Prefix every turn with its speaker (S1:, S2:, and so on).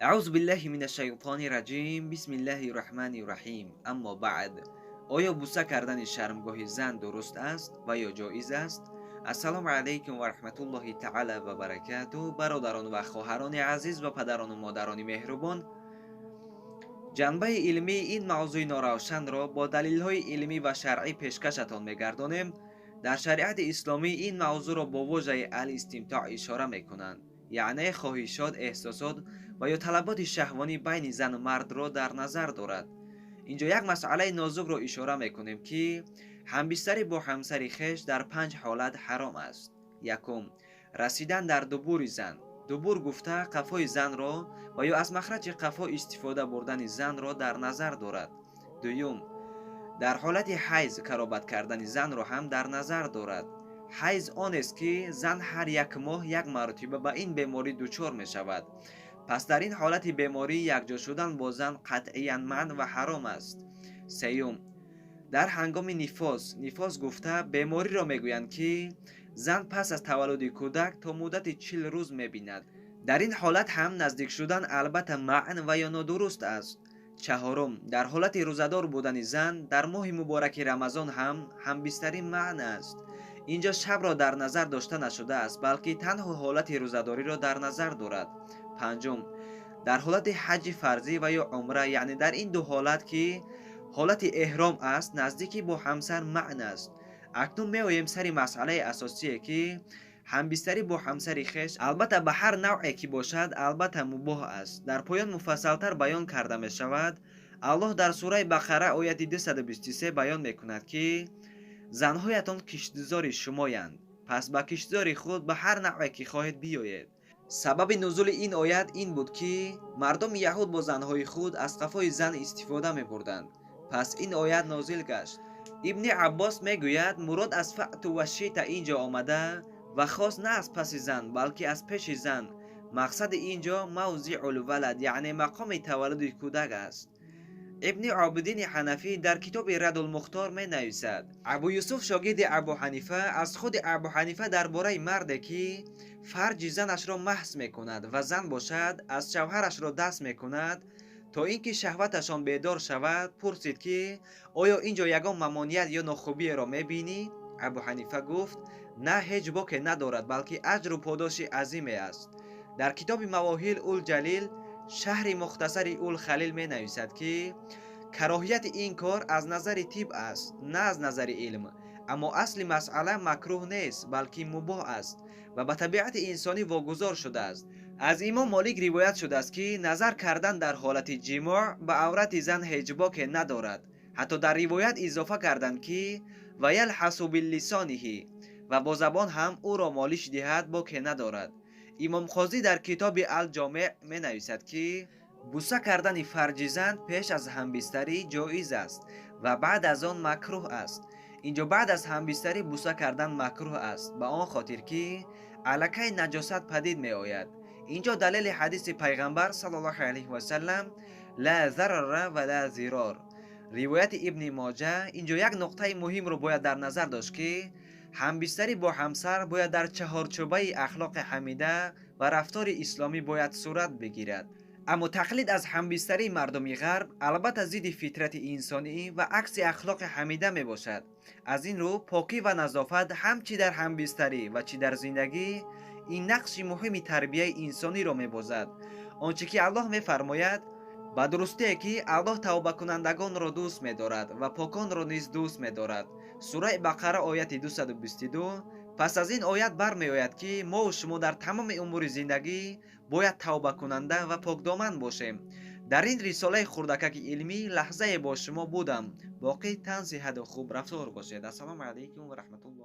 S1: Аъузу биллаҳи минаш шайтони раҷим. Бисмиллаҳи раҳмани раҳим. Аммо баъд, оё буса кардани шармгоҳи зан дуруст аст ва ё ҷоиз аст? Ассалому алайкум ва раҳматуллоҳи таъала ва баракатуҳ. Бародарон ва хоҳарони азиз ва падарону модарони меҳрубон, ҷанбаи илмии ин мавзӯи норавшанро бо далилҳои илмӣ ва шаръӣ пешкашатон мегардонем. Дар шариати исломӣ ин мавзӯъро бо вожаи ал-истимтоъ ишора мекунанд, яъне хоҳишот, эҳсосот ва ё талаботи шаҳвонӣ байни зану мардро дар назар дорад. Инҷо як масъалаи нозукро ишора мекунем, ки ҳамбистарӣ бо ҳамсари хеш дар 5 ҳолат ҳаром аст. Якум, расидан дар дубури зан. Дубур гуфта қафои занро ва ё аз махраҷи қафо истифода бурдани занро дар назар дорад. Дуюм, дар ҳолати ҳайз каробат кардани занро ҳам дар назар дорад. Ҳайз онест, ки зан ҳар як моҳ як маротиба ба ин беморӣ дучор мешавад. Пас дар ин ҳолати беморӣ якҷо шудан бо зан қатъиян манъ ва ҳаром аст. Сеюм, дар ҳангоми нифос. Нифос гуфта бемориро мегӯянд, ки зан пас аз таваллуди кӯдак то муддати 40 рӯз мебинад. Дар ин ҳолат ҳам наздик шудан албатта маън ва ё нодуруст аст. Чаҳорум, дар ҳолати рӯзадор будани зан дар моҳи мубораки Рамазон ҳам ҳамбистарӣ маън аст. Инҷо шабро дар назар дошта нашудааст, балки танҳо ҳолати рӯзадориро дар назар дорад. Панҷум, дар ҳолати ҳаҷи фарзӣ ва ё умра, яъне дар ин ду ҳолат, ки ҳолати эҳром аст, наздикӣ бо ҳамсар маън аст. Акнун меоем сари масъалаи асосие, ки ҳамбистарӣ бо ҳамсари хеш албатта ба ҳар навъе ки бошад, албатта мубоҳ аст. Дар поён муфассалтар баён карда мешавад. Аллоҳ дар сураи Бақара ояти 223 баён мекунад, ки занҳоятон киштзори шумоянд, пас ба киштзори худ ба ҳар навъе ки хоҳед биёед. Сабаби нузули ин оят ин буд, ки мардуми яҳуд бо занҳои худ аз қафои зан истифода мебурданд. Пас ин оят нозил гашт. Ибни Аббос мегӯяд, мурод аз фаъту ва шита инҷо омада ва хос на аз паси зан, балки аз пеши зан. Мақсади инҷо мавзиъул валад, яъне мақоми таваллуди кӯдак аст. Ибни Обидини Ҳанафӣ дар китоби Радулмухтор менависад: Абу Юсуф шогирди Абу Ҳанифа аз худи Абу Ҳанифа дар бораи марде, ки фарҷи занашро маҳз мекунад ва зан бошад аз шавҳарашро даст мекунад то ин ки шаҳваташон бедор шавад, пурсид, ки оё инҷо ягон мамоният ё нохубиеро мебинӣ? Абу Ҳанифа гуфт: на, ҳеҷ боке надорад, балки аҷру подоши азиме аст. Дар китоби Мавоҳил ул Ҷалил шаҳри мухтасари ул Халил менависад, ки кароҳияти ин кор аз назари тиб аст, на аз назари илм. Аммо асли масъала макрӯҳ нест, балки мубоҳ аст ва ба табиати инсонӣ вогузор шудааст. Аз имом Молик ривоят шудааст, ки назар кардан дар ҳолати ҷимоъ ба аврати зан ҳеҷ боке надорад. Ҳатто дар ривоят изофа карданд, ки ва ялҳасу биллисониҳи, ва бо забон ҳам ӯро молиш диҳад боке надорад. Имом Қозӣ дар китоби Ал-Ҷомеъ менависад, ки буса кардани фарҷи зан пеш аз ҳамбистарӣ ҷоиз аст ва баъд аз он макрӯҳ аст. Инҷо баъд аз ҳамбистарӣ буса кардан макрӯҳ аст, ба он хотир ки аллакай наҷосат падид меояд. Инҷо далели ҳадиси пайғамбар саллаллоҳу алайҳи васаллам: ла зарара ва ла зирор. Ривояти Ибни Моҷа. Инҷо як нуқтаи муҳимро бояд дар назар дошт, ки ҳамбистарӣ бо ҳамсар бояд дар чаҳорчӯбаи ахлоқи ҳамида ва рафтори исломӣ бояд сурат бигирад. Аммо тақлид аз ҳамбистарии мардуми ғарб албатта зидди фитрати инсонӣ ва акси ахлоқи ҳамида мебошад. Аз ин рӯ покӣ ва назофат ҳам чӣ дар ҳамбистарӣ ва чӣ дар зиндагӣ ин нақши муҳими тарбияи инсониро мебозад. Он чӣ ки Аллоҳ мефармояд: ба дурустие ки Аллоҳ тавбакунандагонро дӯст медорад ва поконро низ дӯст медорад. Сураи Бақара ояти 222. Пас аз ин оят бармеояд, ки мову шумо дар тамоми умури зиндагӣ бояд тавбакунанда ва покдоман бошем. Дар ин рисолаи хурдакаки илмӣ лаҳзае бо шумо будам. Боқӣ тан сиҳату хуб рафтор бошед. Ассалому алайкум ва раҳматуллоҳ.